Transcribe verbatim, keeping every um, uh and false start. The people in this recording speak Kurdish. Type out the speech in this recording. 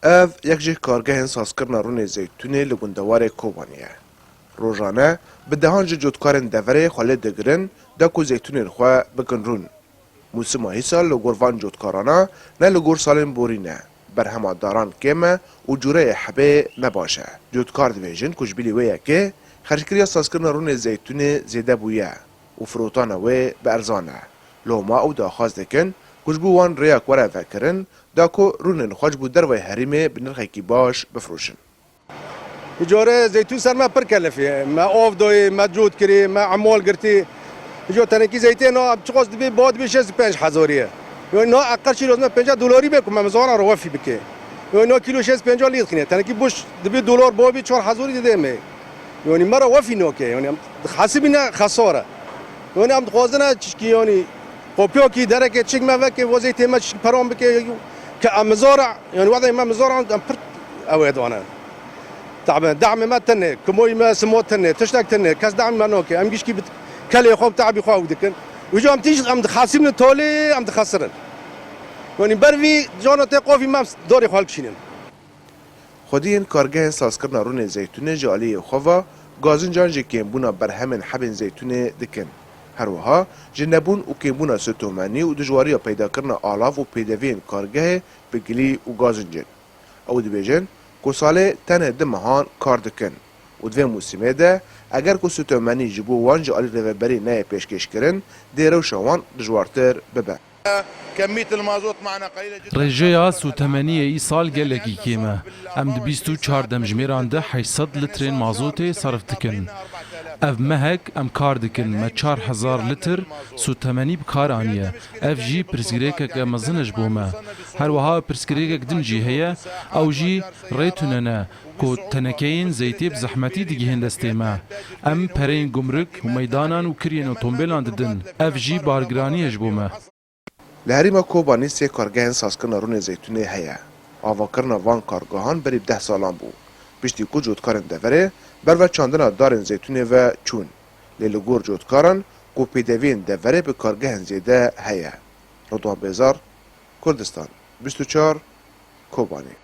Ev yek ji kargehên sazkirina rûnê zeytûnê li gundewarê Kobanê ye. Rojane bi dehan ji cotkarên deverê xwe lê digirin da ku zeytûnên xwe bikin rûn. Mûsima îsal li gor van cotkarana ne li gor salên borî ne. Berhema daran kêm e û cûreyê hebê ne baş e. Cotkar dibêjin ku ji bilî wê yekê xerckiriya sazkirina rûnê zeytûnê zêde bûye û firotana wê bi erzan e. Loma ew daxwaz dikin ku ji bo wan rêyak were vekirin, da ku rûnên xwe ji bo dervayê herêmê bi nirxekî baş bifroşin. Îcarê zeytûn ser me pir kelefî. Me av dayê, me cot kirî, me emal girtî. Îcar tenekî zeytê na, em çiqas dibê ba dibê şêst û pênc hezarî ye. Yanî na eqel çîroz me pênca dolarî be ku me mizaran re wefî bike. Yanî na kîlo şêst pênca lê dixîne. Tenekî buş dibê dolar ba bî çar hezarî dide me. Yanî me re wefî nake. Yanî em dixesibîne xesar e. Yanî em dixwazine çişkî yanî kopyakî derekê çik me veke, va zeytê me çişkî peran bike. Ke em mizara, yanî wextê me mizaran em pir ew ê dane. Tabi, dahmê me tine, kumoyî me simo tine, tiştek tine, kes dahmê me nake. Em gişkî bi kelê xwe, bi tabî xwe ew dikin. Wîca em tîj, em dixesîbin tolê, em dixesirin. Yanî ber vî cana tê qofî me em dorê xwe hilkişînin. Xwediyên kargehên sazkirina rûnê zeytûnê ji aliyê xwe ve gazincan ji kêmbûna berhemên hebên zeytûnê dikin. Her wiha ji nebûn û kêmbûna sitomenî û dijwariya peydakirina alav û pêdeviyên kargehê bi gilî û gazincên. Ew dibêjin ku salê tenê du mehan kar dikin û di vê mûsimê de eger ku sitomenî ji bo wan ji alî rêveberî neyê pêşkêşkirin, dê rewşa wan dijwartir bibe. Rêjeya sûtemeniyê îsal gelekî kêm e. Em di bîst û çar demjimêran de heşt sed litrên mazotê serif dikin. Ev mehek em kar dikin, me çar hezar litr sûtemenî bi kar aniye. Ev jî pirsgirêkeke mezin e ji bo me. Her wiha pirsgirêkek din jî heye, ew jî rê tune ne ku tenekeyên zeytê bi zehmetî digihên destê me. Em pereyên gumruk û meydanan û kiriyên otombêlan didin. Ev jî bargiranî ye ji bo me. Li herêma Kobanî sê kargehên sazkirina rûnê zeytûnê heye. Avakirina van kargehan berî bi deh salan bû. Piştî ku cotkarên deverê ber ve çandina darên zeytûnê ve çûn. Lê li gor cotkaran ku pêdeviyên deverê bi kargehên zêde heye. Ridwan Bêzar, Kurdistan bîst û çar, Kobanî.